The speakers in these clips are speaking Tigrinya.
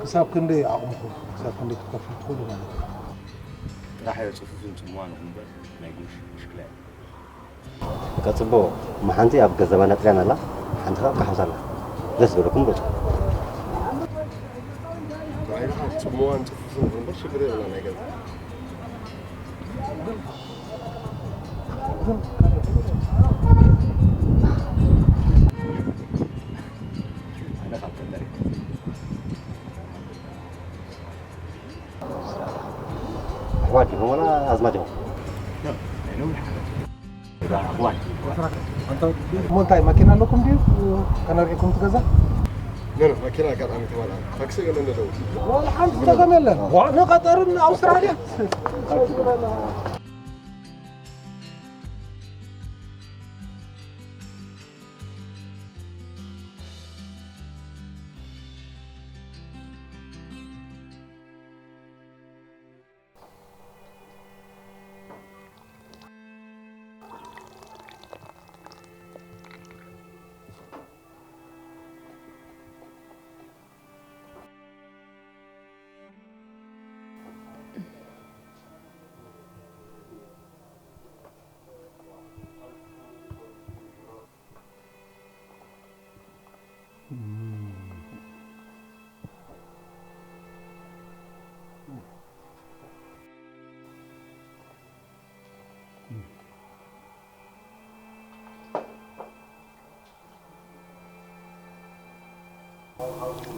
ክሳብ ክንደይ ዓቕምኹም፣ ክሳብ ክንደይ ክትከፍሉ ትኽእሉ ማለት እዩ። ጥራሕ እዮ ጽፉፍን ጽምዋን ንኹን እምበር ናይ ጉሽ ምሽክላ እዮ። በቃ ጽቡቕ፣ እማ ሓንቲ ኣብ ገንዘባና ጥርያን ኣላ፣ ሓንቲ ከኣ ኣብ ካሕምሳ ኣላ። ደስ ዝበለኩም ምረጹ። ንዓይ ጽምዋን ጽፉፍን ንኹን እምበር ሽግር የብልና ናይ ገንዘብ። ኣሕዋት ዲኹም ወላ ኣዝማድ ኢኹም? እሞ እንታይ መኪና ኣለኩም ድዩ? ከነርኢኩም ትገዛ? ኖ፣ ኖ፣ መኪና ኣጋጣሚ ተማልኣ። ታክሲ ገለ እንደደው። ወላ ሓንቲ ጸገም የለን። ዋ፣ ንቐጠርን ኣውስትራልያ።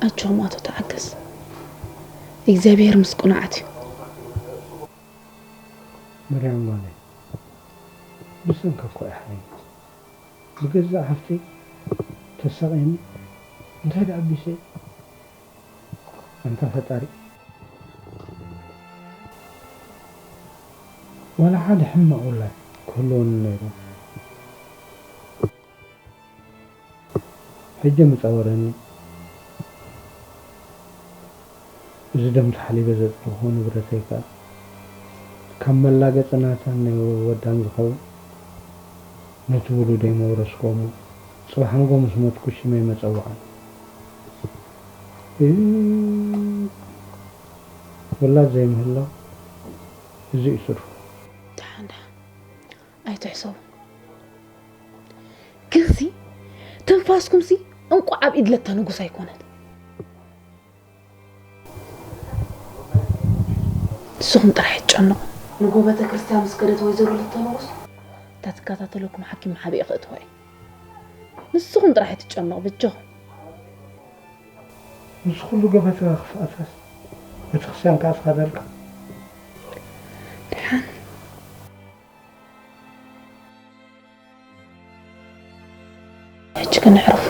ኣጆኹም ኣቶ ተዓገስ፣ እግዚኣብሄር ምስ ቅኑዓት እዩ። መርያም ጓለይ፣ ብሰንካ እኮ እየ ሓይኒ። ብገዛእ ሓፍተይ ተሳቕየኒ፣ እንታይ ደኣ ኣቢሰ? ኣንታ ፈጣሪ፣ ዋላ ሓደ ሕማቕ ውላድ ክህልወኒ ነይሩ። ሕጂ ምጸወረኒ። እዚ ደም ተሓሊበ ዘጥረኹ ንብረተይ ከኣ፣ ካብ መላገጺ ናታን ናይ ወዳን ዝኸውን፣ ነቲ ውሉደይ መውረስኩዎ እሞ፣ ጽባሕ ንግሆ ምስ ሞትኩ ሽመይ መጸውዓን። እ፣ ውላድ ዘይምህላው፣ እዚ እዩ ስርሑ። ደሓን፣ ደሓን። ኣይትሕሰቡ። ግንሲ፣ ትንፋስኩምሲ እንቋዕ ኣብ ኢድ ለተ ንጉስ ኣይኮነን። ንስኹም ጥራሕ ኣይትጨነቑ። ንጎ ቤተ ክርስቲያን ምስ ከደት ወይዘሮ ለተ ንጉስ፣ እታ ትከታተለኩም ሓኪም ሓቢእ ክእትዋ እዩ። ንስኹም ጥራሕ ኣይትጨነቑ፣ በጃኹም። ምስ ኩሉ ገበትኻ ክፍኣታስ፣ ቤተ ክርስቲያን ከኣ ትኸደልካ። ደሓን። ሕጂ ግን ኣዕርፉ።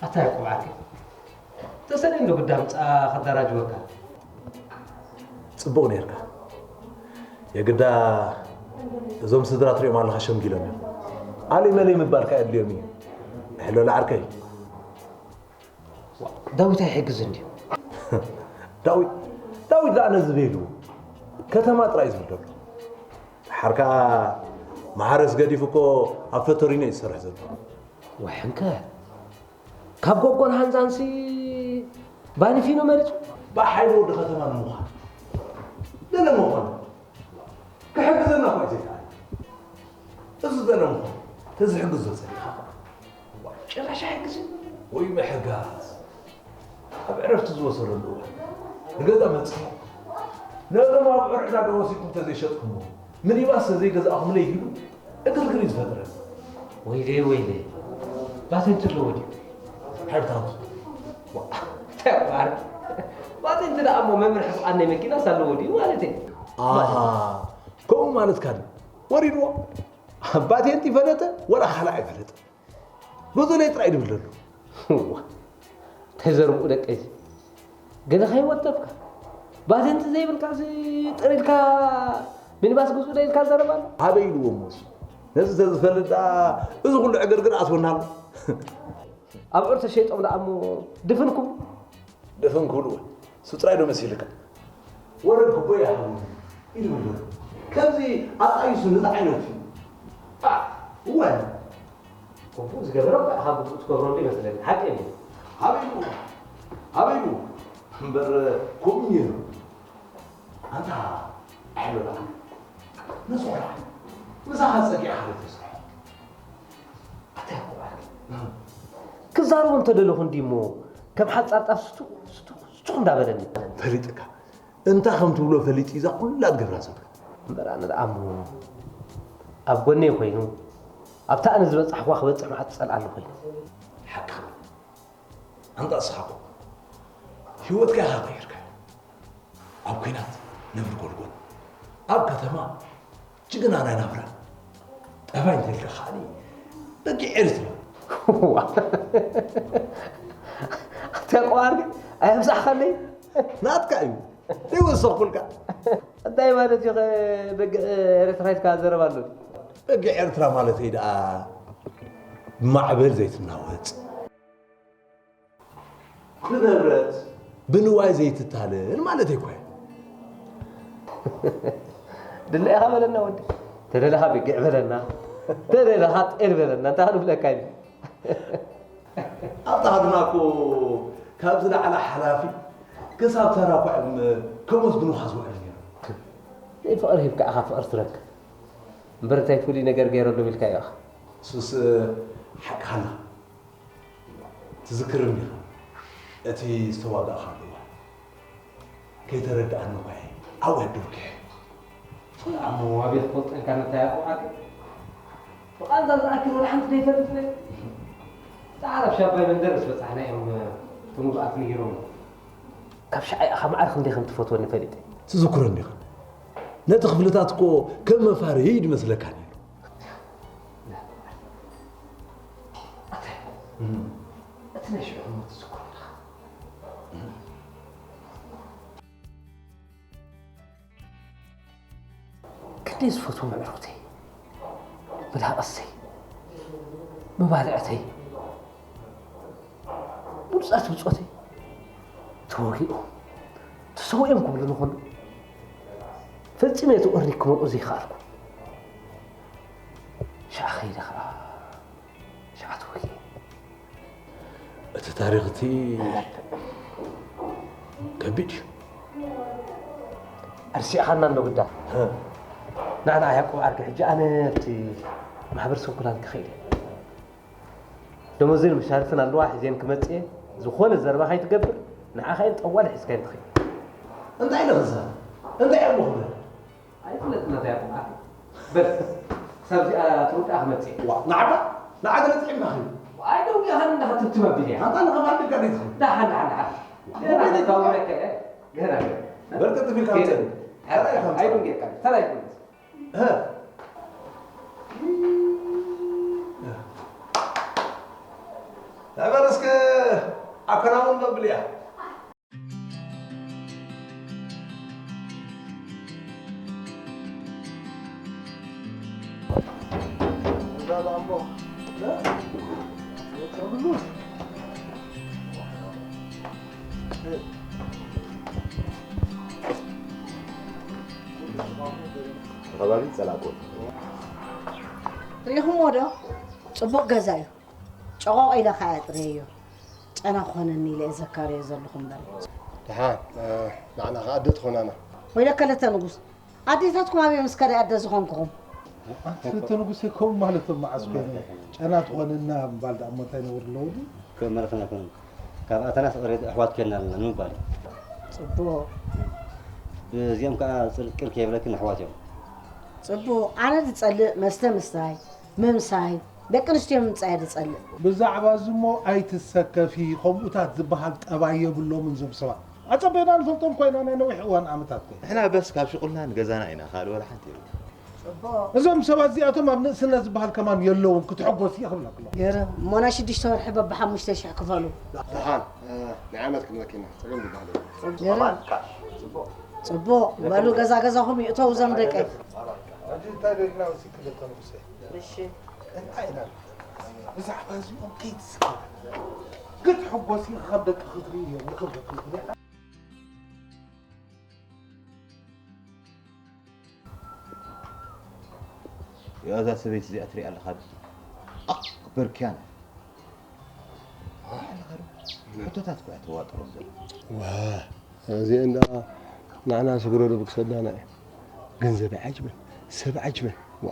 ኣታ ያዕቆብ ዓርከይ፣ ተሰነይ እንዶ ግዳ ምጻ ከደራጅወካ። ጽቡቕ ኔርካ። የግዳ እዞም ስድራ ትሪኦም ኣለኻ ሸምጊሎም እዮም። ኣለይ መለይ ምባል ከኣ የድልዮም እዩ። ሕለሉ ዓርከይ። ዋ፣ ዳዊት ኣይሕግዝን ድዩ? ዳዊት፣ ዳዊት ደኣ ነዚ በይሉ ከተማ ጥራይ ዝብል ዘሎ። ደሓር ከኣ መሓረስ ገዲፉ እኮ ኣብ ፈቶሪኖ እዩ ዝሰርሕ ዘሎ። ዋይ ሕንከ፣ ካብ ጎጎን ሃንዛንሲ ባኒፊኖ መሪጹ። ብሓይሊ ወዲ ከተማ ንምዃን። ገለ መኾነ። ክሕግዘና እኳ እዩ ዘይከኣለ። እዚ ገለ ምዃን። ተዝሕግዞ ጸኒኻ እኳ። ጭራሽ ኣይሕግዝን። ወይ ምሕጋዝ። ኣብ ዕረፍቲ ዝወሰደሉ እዋን። ንገዛ መጺኡ። ነቶም ኣብዑር ዕዳጋ ወሲድኩም ተዘይሸጥኩሞ፣ ሚኒባስ ተዘይገዛእኹምለይ ኢሉ፣ እግርግር እዩ ዝፈጥረኒ። ወይለይ ወይለይ፣ ባቴንት ኣለዎ ድዩ? ሓይብታቱ። ዋ፣ እንታይ እኮ ዓርኪ፣ ባቴንት ደኣ እሞ መምርሒ ፍቓድ ናይ መኪናስ ኣለዎ ድዩ ማለት እዩ? ኣሃ፣ ከምኡ ማለትካ ድዩ? ወሪድዎ። ባቴንት ይፈለጠ ወላ ካልእ ኣይፈለጠ። ገዝኡለይ ጥራይ ድብል ዘሎ። ዋ፣ ተዘርብኡ ደቀይሲ። ገለ ከይወደብካ። ባቴንት ዘይብልካ እዚ ጥር ኢልካ ሚኒባስ ግዝኡለይ ኢልካ ዘረባ ኣሎ። ኣበይ ኢልዎ እሞ እሱ? ነዚ ተዝፈልጥ ደኣ እዚ ኩሉ ዕግርግር ኣስወና ኣሎ። ኣብዑር ተሸይጦም ደኣ እሞ ድፍንኩም። ድፍን ክብልዎ እሱ ጥራይ ዶ መሲልካ? ወረድ ክቦ ይሃቡ ኢሉ ኣሎ። ከምዚ ኣጣይሱ ነዚ ዓይነት እዩ። አ፣ እዋይ። ክፉእ ዝገበረ እኳ ኢኻ ግቡእ ትገብረሉ ይመስለኒ። ሓቂ እዩ። ኣበይ እሞ? ኣበይ እሞ? እምበር ከምኡ ነይሩ። ኣንታ ኣይበላ። ነዚ ቆልዓ ምሳኻ ጸጊዕኻ ዶ ተስርሖ? ኣታ ይቆልዓ። ክዛረቦ እንተደለኹ እንዲሞ ከም ሓጻር ጣፍ ስቱ፣ ስቱ፣ ስቱ እንዳበለኒ። ፈሊጥካ። እንታይ ከም ትብሎ ፈሊጡ እዩ እዛ ኩላ ዝገብራ ዘሎ። እምበር ኣነ ደኣ እሞ ኣብ ጎነይ ኮይኑ፣ ኣብታ ኣነ ዝበጻሕኩዋ ክበጽሕ መዓት ዝጸልኣሉ ኮይኑ። ሓቅኻ። ኣንታ እስኻ እኮ ህይወትካ ኢኻ ቀይርካዮ። ኣብ ኲናት ነብሪ ጎልጎል፣ ኣብ ከተማ ጅግና ናይ ናብራ። ጠባይ እንተልካ ከዓኒ በጊዕ ኤርትራ። ዋ። ኣታ ቆዋሪ ኣየብዛሕካለይ። ናትካ እዩ። ዘይወሰኽኩልካ። እንታይ ማለት እዩ? በጊዕ ኤርትራ ኢልካ ዘረባ ኣሎ። በጊዕ ኤርትራ ማለተይ ደኣ ብማዕበል ዘይትናወጽ፣ ብንብረት ብንዋይ ዘይትታለል ማለተይ እኮ እያ። ድላይኻ በለና ወዲ። ተደለኻ በጊዕ በለና። ተደለኻ ጤል በለና። እንታይ ክንብለካ ኢና? ኣብታ ሃገርና እኮ ካብ ዝለዓለ ሓላፊ ክሳብ ተራ እኮ እዮም ከመስግኑኻ ዝውዕሉ ነይሮም። ናይ ፍቕሪ ሂብካ ኢኻ ፍቕሪ ትረክብ። እምበር እንታይ ፍሉይ ነገር ገይረሎም ኢልካዮ ኢኻ? እሱስ ሓቅኻ ኣለኻ። ትዝክርኒ ኢኻ እቲ ዝተዋጋእኻሉ እዋን? ከይተረድኣኒ እኳ እየ ኣብኡ ኣደርኩ። እሞ ኣቤት ክፈልጦ ኢልካ ነታ ያዕቆብ ዓርከይ? ብቓንዛ ዝኣክል ወላ ሓንቲ ዘይፈልጥ ነይ? እታ ዓረብ ሻባይ መንደርስ በጻሕና እዮም እቶም ግብኣት ነጊሮም። ካብ ሸዓ ኢኻ ማዕረ ክንደይ ከም ትፈትወኒ ፈሊጠ። ትዝክሮ እንዲኻ? ነቲ ክፍልታት እኮ ከም መፋረዪ እዩ ዝመስለካ ነይሩ። ኣታይ፣ እም። እቲ ናይ ሽዑ እሞ ትዝክሮ ኣለኻ? እም። ክንደይ ዝፈትዎም ኣዕሩኽተይ፣ መላቐስተይ፣ መባልዕተይ፣ ብሉጻት ብጾተይ ተወጊኦም፣ ተሰዊኦም ክብሉኒ ከለዉ፣ ፈጺመ እቲ ኦርኒክ ክመልኦ ዘይከኣልኩ። ሽዓ ከይደ ኸኣ፣ ሽዓ ተወጊኤ። እቲ ታሪኽ እቲ ከቢድ እዩ። ኣርሲዕኻና እንዶ ግዳ። እ። ንዓና ያዕቆብ ዓርከይ፣ ሕጂ ኣነ ኣብቲ ማሕበር ስንኩላን ክኸይድ እየ። ደሞዘይን መሻርፍትን ኣለዋ፣ ሒዘን ክመጽእ እየ። ዝኾነ ዘረባ ከይትገብር፣ ንዓኻ እየን ጠዋሊ ሒዝካየን ትኸይድ። እንታይ ኢለ ክዛረብ? እንታይ እየ እሞ ክብል? ኣይፍለጥን ኣታ ያዕቆብ ዓርከይ። በል፣ ክሳብ እዚኣ ትውዳእ ክመጽእ እየ። ዋ፣ ንዓኻ? ንዓ ገለ ጥዒምካ ኸይድ። ኣይ፣ ደው ኢኻ እንዳ ክትብትብ ኣቢለ እያ። ኣታ ንኸፋ ኣቢልካ ደይ ትኸይድ? ደሓን፣ ደሓን፣ ደሓን። ዋ፣ ገና ወይ ደይ ክታወረካ እየ። ገና፣ ገና። በል፣ ቅልጥፍ ኢልካ ምጽእ። ተራይ ከም ኣይዱን ጌርካ፣ ተራይ ከም እ። ንዕበል እስከ ኣከናውን መብል እያ። ከባቢ ጸላእኮ። ርኢኹምዎ ዶ? ጽቡቕ ገዛ እዩ። ጨቖቕ ኢለ ኸኣ ኣጥርየዮ። ጨና ክኾነኒ ኢለ እየ ዘካርዮ ዘለኹ እምበር። ደሓን፣ እ፣ ንዓና ኸኣ ኣደ ትኾናና። ወይለከ ለተ ንጉስ፣ ኣዴታትኩም ኣበይ ምስ ከደ ኣደ ዝኾንኩኹም? ኣንተ ለተ ንጉሰይ ከምኡ ማለቶም መዓስ ኮይኑ? ጨና ትኾነና ምባል ደኣ እሞ እንታይ ነውሪ ኣለዎ ድዩ? ከም ማለትና ኣይኮነን። ካብ ኣተናስ ኦሬዲ ኣሕዋት ኬንና ኣለና ንምባል እዩ። ጽቡቕ። እዚኦም ከኣ ጽልቅል ከይብለክን ኣሕዋት እዮም። ጽቡቕ፣ ኣነ ዝጸልእ መስተ ምስታይ፣ ምምሳይ፣ ደቂ ኣንስትዮ ምምጻይ እየ ዝጸልእ። ብዛዕባ እዚ እሞ ኣይትሰከፊ፣ ከምኡታት ዝበሃል ጠባይ የብሎምን እዞም ሰባት። ኣጸቢቕና ንፈልጦም ኮይና ናይ ነዊሕ እዋን ዓመታት ኮይና። ንሕና በስ ካብ ሽቑልና ንገዛና ኢና፣ ካልእ ወላ ሓንቲ የብልና። እዞም ሰባት እዚኣቶም ኣብ ንእስነት ዝበሃል ከማን የለውን፣ ክትሕጎስ እየ ክብለኩም። ገረ፣ እሞ ናይ ሽዱሽተ ወርሒ በብሓሙሽተ ሽሕ ክፈሉ። ደሓን፣ እ፣ ናይ ዓመት ክንበኪና፣ ጸገም ዝበሃል የለን። ገረ፣ ጽቡቕ፣ በሉ ገዛ ገዛኹም ይእተው እዞም ደቀይ። ሕጂ እንታይ ደሊና፣ እዚ ክልተ ንጉሰ? እሺ። እንታይ ኢና? ብዛዕባ እዚኦም ከይትስከፍ። ክትሕጎሲ ካብ ደቂ ክትርኢ እዮም፣ ይኽብረኪ። ያዛ ሰበይቲ እዚኣ ትሪኣ ኣለኻ ዶ? ኣኽብር ኪያን። ትሪኣ ኣለኻ ዶ? ሕቶታት እኮ እያ ተዋጥሮም ዘሎ። ዋ፣ እዚአን ደኣ ንዓና ስግረዶ ብክሰዳና እዩ። ገንዘብ ዓጅበን፣ ሰብ ዓጅበን። ዋ፣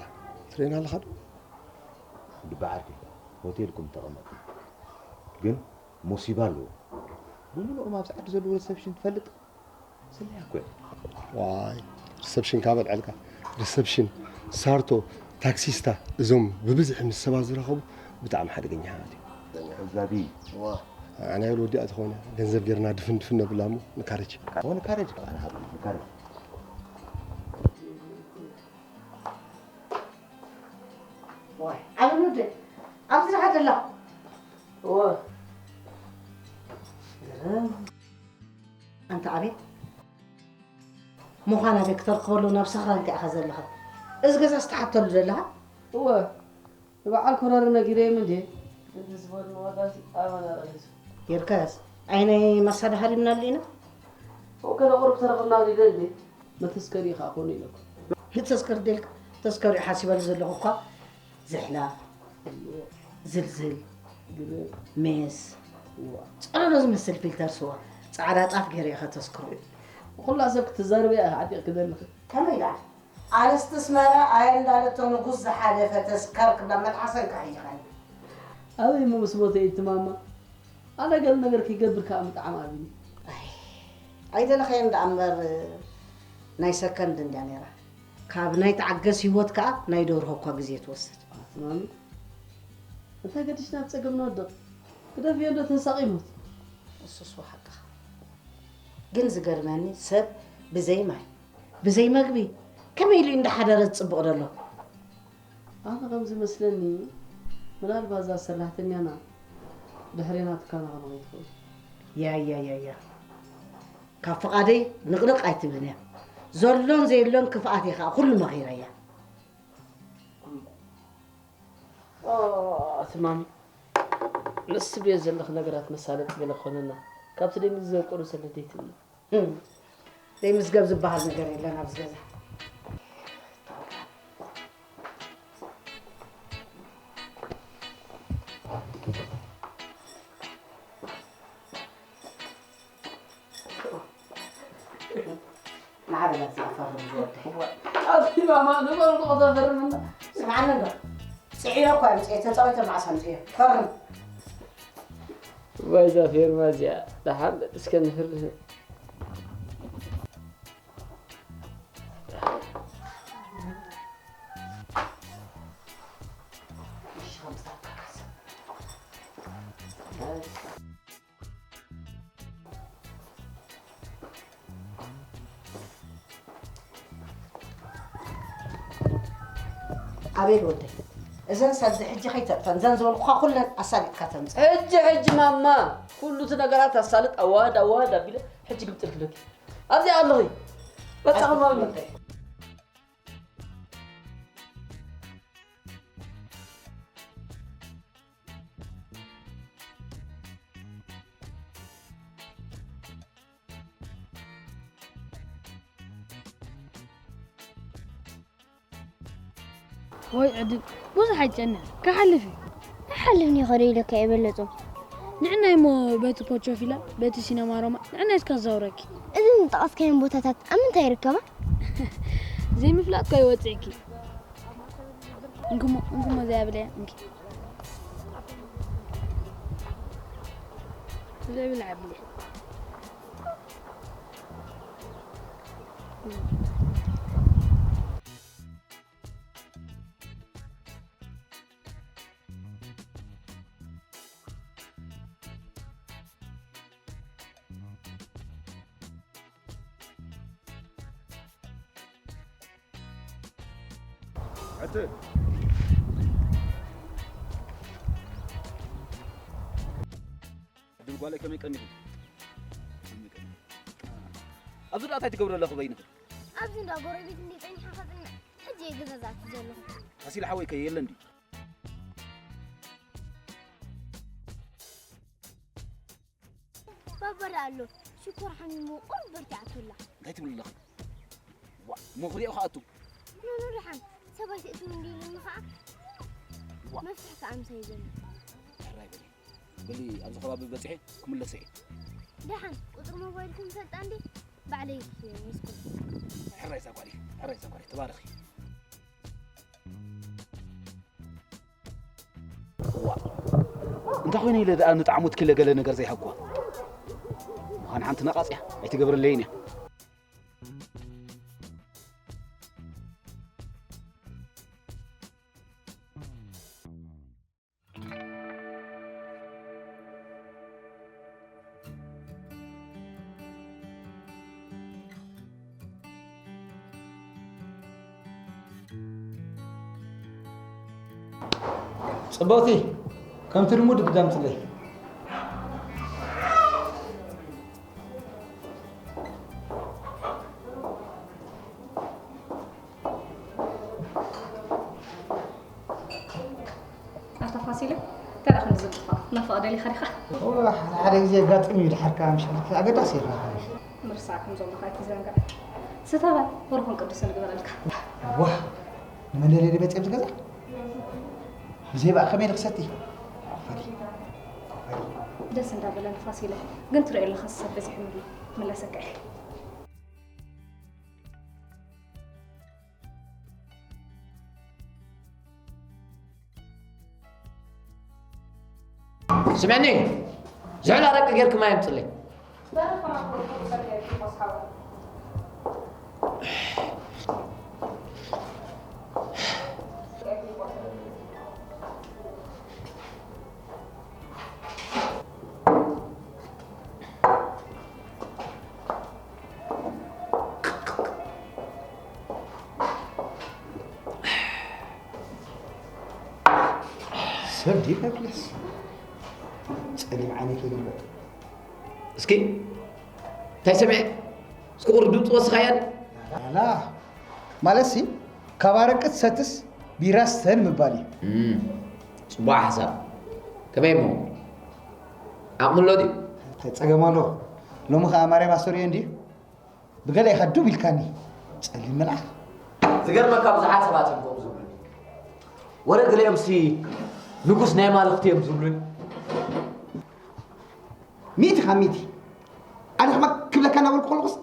ትሪእና ኣለኻ ዶ? ወዲ በዓል ሆቴልኩም ተቐመጥኩም። ግን ሙሲባ ኣለዎ። ብምሉኦም ኣብዚ ዓዲ ዘለዉ ሪሰፕሽን ትፈልጥ? ስለያ እኮ እያ። ዋይ፣ ሪሰፕሽን ካብ ኣልዐልካ፣ ሪሰፕሽን፣ ሳርቶ፣ ታክሲስታ፣ እዞም ብብዝሒ ምስ ሰባት ዝራኸቡ ብጣዕሚ ሓደገኛታት እዮም። እዛ ዲ ዋ፣ ኣነ ወዲኣ ተኾነ ገንዘብ ጌርና ድፍን ድፍን ነብላ እሞ ንካረጅ። ኦ፣ ንካረጅ ከዓ ንሃብ፣ ንካረጅ። ዋይ፣ ዓለም ወደ ኣብዚ ዝሓደላ። እወ። ግርም። ኣንታ ኣቤት። ምዃና ዶ ክተርክበሉ ናብ ሰኽራን ከ ኢኻ ዘለኻ? እዚ ገዛ ዝተሓተሉ ዘለኻ? እወ። ንበዓል ኮረር ነጊረዮም እንዴ? እቲ ዝበሉ ዋጋሲ ኣባና ርኢሱ። የርከስ፣ ዓይነይ መሳዳ ሃሪምናሉ ኢና። እወ፣ ከነ ቁሩብ ተረኽብና ኢለ እንዴ? መተስከሪ ኢኻ ኮነ ኢለኩም። ንተስከር ደልካ፣ ተስከሪ ሓሲበሉ ዘለኹ እኳ ዝሕላ፣ ዝልዝል፣ ግረ፣ ሜስ፣ እዋ። ጸለሎ ዝመስል ፊልተር ስዋ፣ ጻዕዳ ጣፍ ገይረ ኢኻ ተስክሮ። ኩላ ሰብ ክትዛረብ እያ ዓጢቕኪ ዘለኺ። ከመይ ደኣ? ኣንስቲ ኣስመራ ኣየ እንዳለቶ ንጉስ ዝሓለፈ ተስካር ክብላ መልሓሰን ካሒኻኒ። ኣበይ እሞ ምስ ሞተ እዩ እቲ ማማ? ኣነ ገለ ነገር ክይገብር ከኣ ምጥዓም ኣብዩኒ። ኣይ፣ ኣይደለኻዮን ደኣ እምበር ናይ ሰከንድ እንድያ ነይራ። ካብ ናይ ተዓገስ ህይወት ከኣ ናይ ደርሆ እኳ ግዜ ትወስድ። ኣቲ ማሚ፣ እንታይ ገዲሽና ኣብ ጸገም ንወድቕ? ግደፍዮ እንዶ ተሳቒ ይሙት። እሱስ ሓቅኻ። ግን ዝገርመኒ ሰብ ብዘይ ማይ፣ ብዘይ መግቢ ከመይ ኢሉ እንዳሓደረ ዝጽብቕ ዘሎ? ኣነ ከም ዝመስለኒ፣ ምናልባት እዛ ሰራሕተኛና ድሕሬና ትከናኸን ከይትኽእል። ያ፣ ያ፣ ያ፣ ያ። ካብ ፍቓደይ ንቕንቕ ኣይትብልን እያ። ዘሎን ዘየሎን ክፍኣት እየ ኸኣ ኩሉ መኺረያ። ኦ፣ ኣቲ ማሚ፣ ምስ ትብልዮ ዘለኺ ነገራት መሳለጢ ገለ ክኾነና፣ ካብቲ ደይ ምዝዘብ ቁሩብ ሰለ ደይትብሊ። እም፣ ዘይምዝገብ ዝበሃል ነገር የለን ኣብዚ ገዛ። ንዓበላ ዝፈርም ዝወደይ። ኣቲ ማማ፣ ንበሩ ዶ ተፈርምና? ስምዓኒ እንዶ። ጽዒረ እኳ ኣምጽኤ፣ ተጻዊተ መዓስ ኣምጽኤ። ፈርም። ባይዛ ፌርማ እዚኣ፣ ደሓን እስከ ንፍርህ። ኣቤል ወደይ፣ እዘን ሰልዲ ሕጂ ከይተጥፈን፣ እዘን ዝበልኩኻ ኩለን ኣሳሊጥካ ተምጽእ። ሕጂ፣ ሕጂ ማማ፣ ኩሉ እቲ ነገራት ኣሳልጥ፣ ኣዋህድ፣ ኣዋህድ ኣቢለ፣ ሕጂ ግምጥልክለኪ። ኣብዚኣ ኣለኺ። በጻኺ ማሚ። ወደይ። ወይ ዕድል፣ ብዙሕ ኣይጨንሕ፣ ክሓልፍ እዩ። ኣይሓልፍን እዩ ኸደ ኢለካ እየ በለጾ። ንዕናይ እሞ በቲ ፖቾ ፊላ፣ በቲ ሲነማ ሮማ፣ ንዕናይ እስከ ክዛውረኪ። እዘን ዝጠቐስካየን ቦታታት ኣብ ምንታይ ይርከባ? ዘይምፍላጥካ ይወጽዕኪ። እንክሞ፣ እንክሞ እዚኣ ብለያ፣ እንኪ። ዘይብላ ብለያ። ኣተ ድል ጓለይ ከመይ ቀኒኹም? ከመይ ቀኒኹም? ኣብዚ ደኣ እንታይ ትገብሩ ኣለኹ በይንኹም? ኣብዚ እንዳ ጎረቤት እንዲ ጸኒሓ ከጽንዕ ሕጂ እየ ገዛ ዝኣቱ ዘለኹ። ፋሲል ሓወይ ከ የለን ድዩ? ባባ ደኣ ኣሎ። ሽኮር ሓሚሙ ቁሩብ በርቲዓቶ ኣላ። እንታይ ትብል ኣለኺ? ዋ፣ እሞ ክሪኦ ክኣቱ። ኖኖ ደሓን፣ ሰብ ኣይትእትው እንዲሉኒ ኸዓ። ዋ። መፍትሒ ከኣ ምሳይ ዘሎ። ሕራይ በሊ። በሊ ኣብዚ ከባቢ በጺሐ ክምለስ እየ። ደሓን፣ ቁጽሪ ሞባይልኩም ፈልጣ እንዲ ባዕለይ ይስኩል። ሕራይ እዛ ጓለይ፣ ሕራይ እዛ ጓለይ፣ ተባረኺ። ዋ። እንታይ ኮይነ ኢለ ደኣ ንጣዕሙትኪ ኢለ ገለ ነገር ዘይሃብኩዋ? ምዃን ሓንቲ ነቓጽ እያ፣ ኣይትገብረለይን እያ። ጽብቕቲ፣ ከምቲ ልሙድ ብዳምፅለይ። ኣታ ፋሲለ፣ እንታይ ደኣ ክንዲ ዝጥፋእ? ናፍቐ ደሊኻ ዲኻ? ኦ፣ ሓደ ሓደ ግዜ የጋጥም እዩ፣ ድሓር ከኣ ምሽ ኣገዳሲ ኢኻ። ምርሳዕ ከም ዘለኻ ኣይትዘንግዕ። ስተ በል፣ በረኾን ቅዱስን ይግበረልካ። ዋህ፣ ንመን ደልየ ድየ መፅየ ኣብዚ ገዛ? ብዘይ ብኣ ከመይ ኢለ ክሰቲ? ኣፈሪ፣ ኣፈሪ። ደስ እንዳበለኒ ፋሲለ፣ ግን ትሪኦ ኣለኻ ሰብ በዚሑኒ ኣሎ። ክምለሰካ እየ። ስምዕኒ፣ ዝሑል ኣረቂ ጌርኪ ማይ ኣምፅለይ። ሰብ ድዩ ከፍለስ? ጸሊም ዓይነይ ከይግበር። እስኪ እንታይ ሰሚዐ? እስኪ ቁሩብ ድምፂ ወስኻያ ድዩ? ላላ፣ ማለትሲ ካብ ኣረቂ ትሰትስ ቢራ ስተን ምባል እዩ። እም፣ ጽቡቕ ሓሳብ። ከመይ እሞ? ዓቕሚ ኣሎ ድዩ? እንታይ ጸገም ኣሎ? ሎሚ ኸኣ ማርያም ኣስተርእዮ እንድዩ። ብገለ ኢኻ ዱብ ኢልካኒ። ጸሊም መልኣኽ። ዝገርመካ ብዙሓት ሰባት እዮም ከምኡ ዝብሉኒ። ወረ ገሊኦምሲ ንጉስ ናይ ኣማልኽቲ እዮም ዝብሉኒ። ሚእቲ ካብ ሚእቲ። ኣነ ከማ ክብለካ እናበልኩ ከለኹስ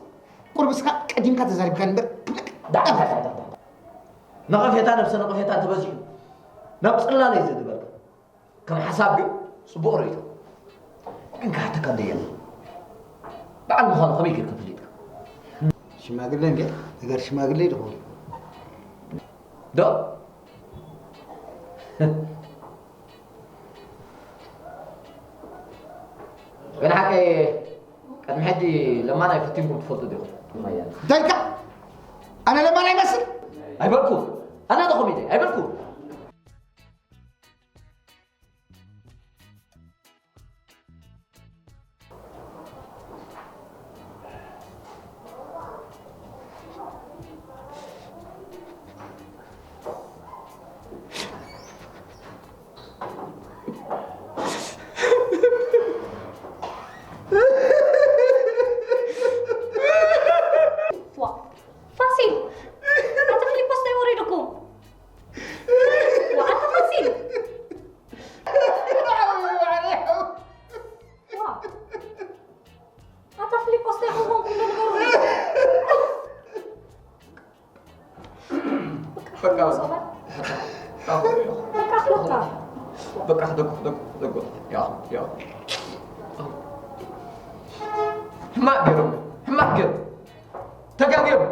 ቁሩብ እስኻ ቀዲምካ ተዛሪብካኒ እምበር ክብለካ። ዳ፣ ዳ፣ ዳ፣ ዳ፣ ዳ። ነቐፌታ ነብሰ ነቐፌታ እንተበዚሑ ናብ ጽላለ እዩ ዘድበልካ። ከም ሓሳብ ግን ጽቡቕ ርእይቶ። ግን ክሓተካ ደየለ። በዓል ምዃኑ ከመይ ጌርካ ፈሊጥካ? ሽማግለ እንዴ? ነገር ሽማግለ ይድኸውን። ዶ? ግን ሓቀይ ቅድሚ ሕጂ ለማናይ ፈቲንኩም ትፈልጡ ዲኹም? እንታይ ኢልካ? ኣነ ለማና ይመስል? ኣይበልኩ። ኣነ ዶ ኮሚቴ? ኣይበልኩ። ዋ፣ ፋሲል፣ ኣታ ፊሊፖስ እንታይ ወሪዱኩም? ዋ፣ ኣታ ፋሲል። ዋ፣ ኣታ ፊሊፖስ እንታይ ኮንኩም ንገሩኒ። በቃ፣ በቃ፣ በቃ። በቃ፣ ደጉ፣ ደጉ፣ ደጉ። ያ፣ ያ። ሕማቅ ገይሮም፣ ሕማቅ ገይሮም። ተጋግዮም።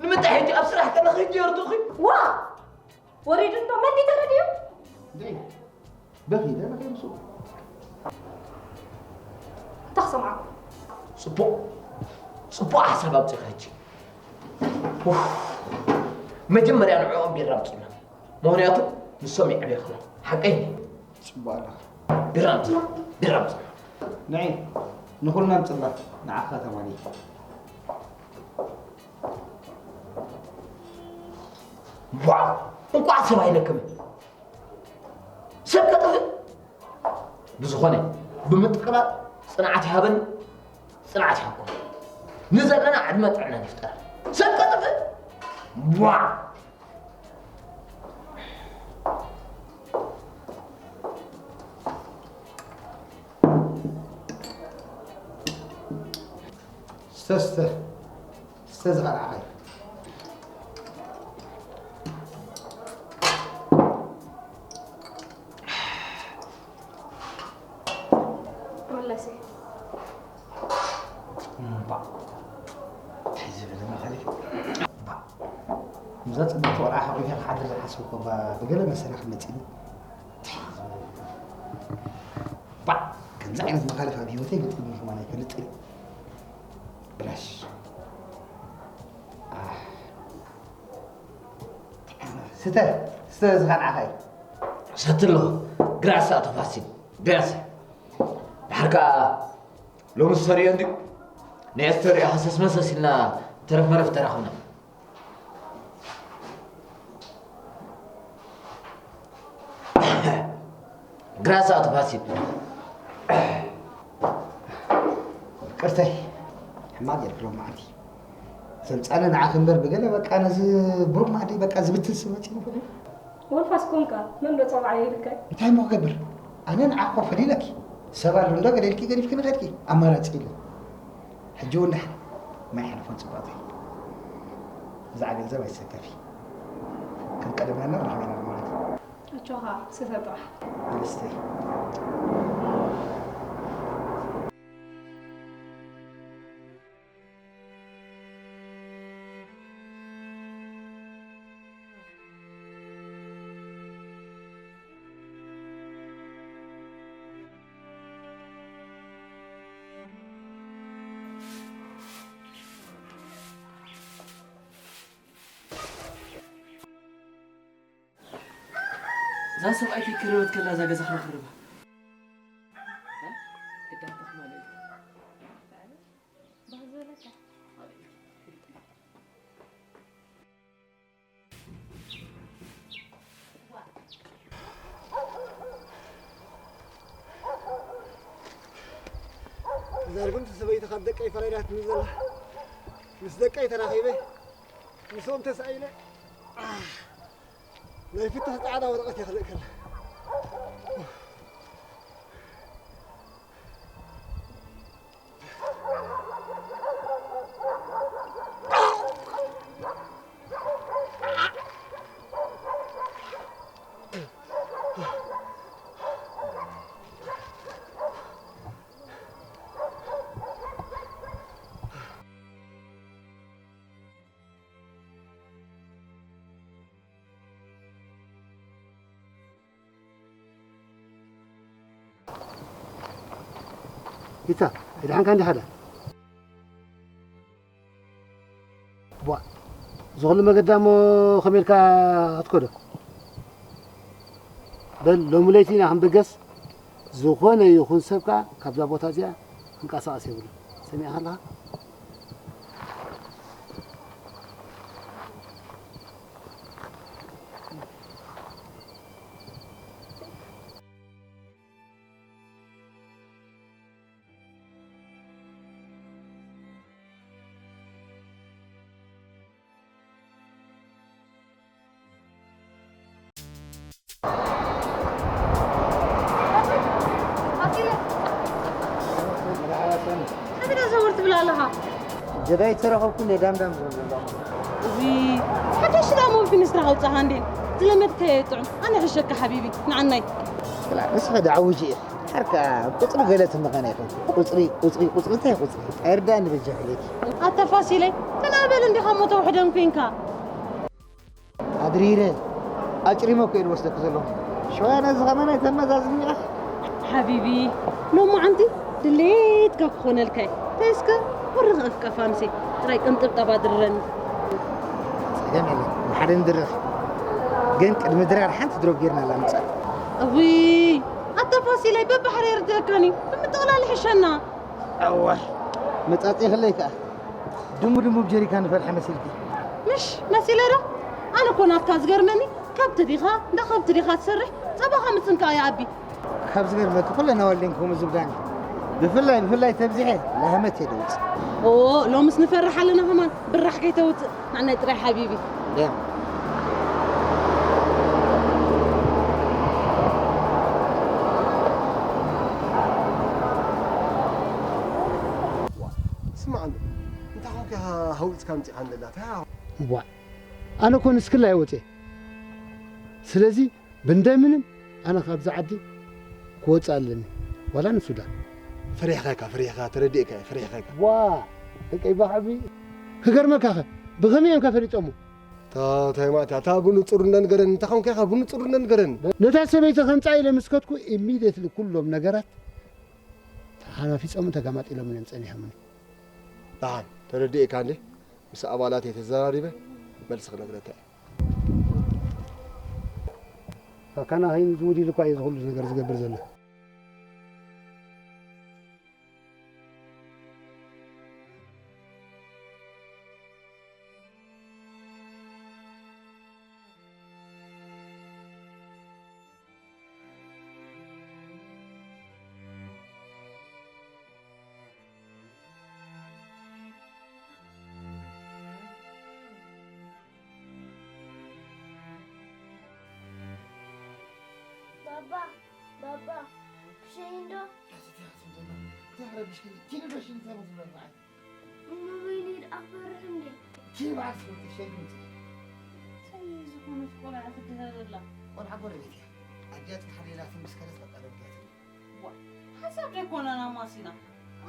ንምንታይ ሕጂ ኣብ ስራሕ ከለኺ ሕጂ የርድኡኺ? ዋ! ወሪዱ እንዶ መን እዩ ተረዲኡ? ደይ፣ በኺ፣ ደይ፣ በኺ፣ ምስ እንታይ ክሰምዓኩም? ጽቡቕ፣ ጽቡቕ ሓሳብ ኣምጺእኻ ሕጂ። ኡፍ፣ መጀመርያ ንዕኦም ቢራ ኣምጹልና። ምኽንያቱ ንሶም የዕብየኽና። ሓቀይ እንዲ? ጽቡቕ ኣለኻ። ቢራ ኣምጽእ፣ ቢራ ኣምጽእ። ንዒ፣ ንኹልና ኣምጽእላ፣ ንዓኻ ተማሊ። ዋእ! እንቋዕ ሰብ ኣይለክምን። ሰብ ከጥፍእ። ብዝኾነ፣ ብምጥቅላል ጽንዓት ይሃበኒ፣ ጽንዓት ይሃብኩም። ንዘለና ዕድመ ጥዕናን ይፍጠር። ሰብ ከጥፍእ። ዋእ! ስተ፣ ስተ። ስተ ዝኸልዓኸይ። መለሲ። እምባ። እንታይ ዝብል መኸሪ? እምባ። ከምዛ ጽብቕቲ ቆልዓ ሓቑፈ ክሓድር ዝሓሰብኩ እባ ብገለ መሰላ ክመጽእኒ። እንታይ ዝብል? እምባ። ከምዚ ዓይነት መኻልፍ ኣብ ህይወተይ ገጢሙኒ ከማን ኣይፈልጥን። ብላሽ። ኣህ። ስተ፣ ስተ ዝኸልዓኻ እዩ። ሰቲ ኣለኹ። ግራሳ ተፋሲል። ግራሳ። ድሓር ከኣ ሎሚ ዝተርእዮ እንድዩ። ናይ ኣስተርእዮ ሃሰስ መሰስ ኢልና ተረፍ መረፍ ተራኽብና። ግራሳ ኣቶ ፋሲል። ቅርተይ፣ ሕማቕ ጌርክ ሎም መዓልቲ። ዘምጻለ ንዓኺ እምበር ብገለ በቃ ነዚ ብሩክ ማዕደይ በቃ ዝብትን ስብ መጺኡ ይኽእል እዩ። ወልፋስ ኮንካ፣ መን ዶ ጸውዓዮ ኢልካይ? እንታይ እሞ ክገብር? ኣነ ንዓኾ ፈሊለኪ። ሰብ ኣሎ እንዶ ገለ ኢልኪ ገዲፍኪ ንኸድኪ። ኣማራጺ የለን። ሕጂ እውን ደሓን። ማይ ሓለፎን ጽቡቕተይ። ብዛዕባ ገንዘብ ኣይትሰከፊ። ከም ቀደምና ንራኸብ ኢና ማለት እዩ። ኣጆኻ፣ ስተ ጥራሕ። ኣንስተይ። እዛ ሰብኣይተይ ክርበት ከላ እዛ ገዛ ክረኽርባ። እ? ግዳታ ክማል እዩ። እዛ ርግምቲ ሰበይቲ ካብ ደቀይ ፈላይላትኒ ዘላ። ምስ ደቀይ ተራኺበ፣ ምስኦም ተሳኢለ፣ ናይ ፍትሒ ጻዕዳ ወረቐት እየ ክልእከላ። ኢታ፣ ኣይደሓንካ እንዲኻ ዳ? ቧ፣ እዚ ኹሉ መገዳ እሞ ከመይ ኢልካ ክትከዶ? በል፣ ሎሚ ለይቲ ኢና ክንብገስ፣ ዝኾነ ይኹን ሰብ ከኣ ካብዛ ቦታ እዚኣ ክንቀሳቐስ የብሉን። ሰሚዕካ ኣለኻ? ኣቢለ፣ ኣቢለ ዘወር ትብል ኣለኻ? ጀጋይ ተረኸብኩ እንደ ዳምዳም ዝብል ዘሎ። እዚ ሓደሽ ዳሞ ፊንስትራ ከውጻኻ እንዴ? ዝለመድካዮ ጥዑም። ኣነ ሕሸካ ሓቢቢ፣ ንዓናይ። ክላ፣ ንስኺ ደኣ ውጂ ኢኺ። ሓርካ ቁጽሪ ገለ ትምኸነ ኢኺ። ቁጽሪ፣ ቁጽሪ፣ ቁጽሪ፣ እንታይ ቁጽሪ? ኣይርዳእኒ በጃኺ ኢለኪ። ኣታ ፋሲለይ፣ ተናበል እንዲኻ እሞ ተውሕደን ኮይንካ። ኣድሪረ፣ ኣጭሪመ እኮ እየ ዝወስደኪ ዘለኹ። ሽወያ ነዚ ኸማን ኣይተመዛዝኒ ኢኻ። ሓቢቢ፣ ሎማዓንቲ ድሌትካ ክኾነልካ እየ። እንታይ እስከ ወርኽ እፍ ቀፋምሲ፣ ጥራይ ቅንጥብጣብ ኣድርረኒ። ጸገም የለን፣ ብሓደ ንድረኽ። ግን ቅድሚ ድራር ሓንቲ ድሮብ ጌርና ኣላ ምጻእ። እዊ ኣታ ፋሲለይ በባሕሪ የርድአካን እዩ ብምጥቕላል ይሕሸና። ኣዋይ መጻጽ ይኽለይ ከኣ ድሙ ድሙ ብጀሪካን ንፈልሐ መሲልኪ። ምሽ መሲለ ዶ? ኣነ እኮ ናትካ ዝገርመኒ ከብቲ ዲኻ እንዳ ከብቲ ዲኻ ትሰርሕ ጸባኻ ምጽንቃ ይኣቢ። ካብ ዝገርመኪ ኩለን ኣዋልደን ከምኡ ዝብላኒ። ብፍላይ ብፍላይ ተብዚሐ ላህመት እየ ደውጽእ። ኦ ሎምስ ንፈርሕ ኣለና ከማን ብራሕ ከይተውጽእ። ንዓናይ ጥራይ ሓቢቢ። ያ። ስማዕ እንዶ እንታይ ኮንካ ኢኻ ሃውፅካ ኣምፂኻ ኣለላ ታ እዋ ኣነ እኮ ንስክላ ይወፅእ ስለዚ ብእንደምንም ኣነ ካብዚ ዓዲ ክወፅእ ኣለኒ ዋላ ንሱዳን ፈሪሕኻ ኢካ ፈሪሕኻ ተረዲእካ እየ ፈሪሕኻ ኢካ ዋ ደቀይ ባሕቢ ክገርመካ ኸ ብኸመይ እዮም ከፈሊጦሞ እንታይ ማእታ እታ ብንፁር እነንገረኒ እንታይ ኾንካ ኢኻ ብንፁር እነንገረኒ ነታ ሰበይቲ ከምፃ ኢለ ምስ ከድኩ ኢሚድየትሊ ኩሎም ነገራት ተሓናፊፆምን ተጋማጢሎምን እዮም ፀኒሖምኒ ደሓን ተረዲእካ እንዴ ምስ ኣባላት እየ ተዘራሪበ መልሲ ክነግረካ እየ ካካና ኸይኑ ዝውድ ኢሉ እኳ እዩ ዝኹሉ ነገር ዝገብር ዘሎ ባባ ባባ ክሸይን ዶ እንታይ ረብሽክኒ ኪዱ ዶ ሽንት ዘበዝበል በዓል እሞ ወይኒ ደኣ ክፈርሕ እንዴ ኪባስ ወዲ ሸይን እንታይ ዝኾነት ቆልዓ ክትድህር ዘላ ቆልዓ ጎረቤት እያ ኣዲያት ተሓሊላትን ምስ ከደት በቃ ደብዳት ሓሳብ ዘይኮነና ማሲና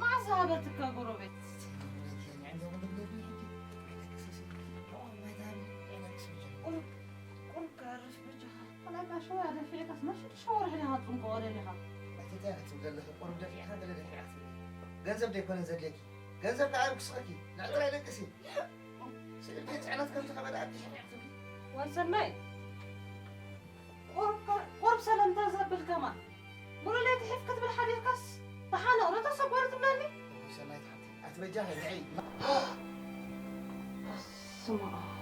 መዓዝ ዝሃበትካ ጎረቤት ቁሩብ ከርፍ በጃኻ ከላይ ጋሽ ወይ ኣደፊዕካስ መሽጡ ሸወርሕ ዲኻ ትፅንቀቆ ደሊኻ እቲ እንታይ ክትብል ዘለኺ ቁሩብ ደፊዕካ ገለ ደፊዓ ትብሊ ገንዘብ ደይኮነ ዘድልየኪ ገንዘብ ከዓ ይኩስኸኪ ንዕጥራይ ደቅሲ ስእልኪ ፅዕነት ከም ዝኸበደ ኣዲሽ ትብሊ ዋይ ሰናይ ቁሩብ ሰለምታ ዘብል ከማን ሙሉ ለይቲ ሒፍ ክትብል ሓዲርካስ ተሓነቕ ዶ ተሰጎሪ ትብለኒ? ሰናይት ሓብቲ ኣቲ በጃኺ ንዒ። በስመ ኣብ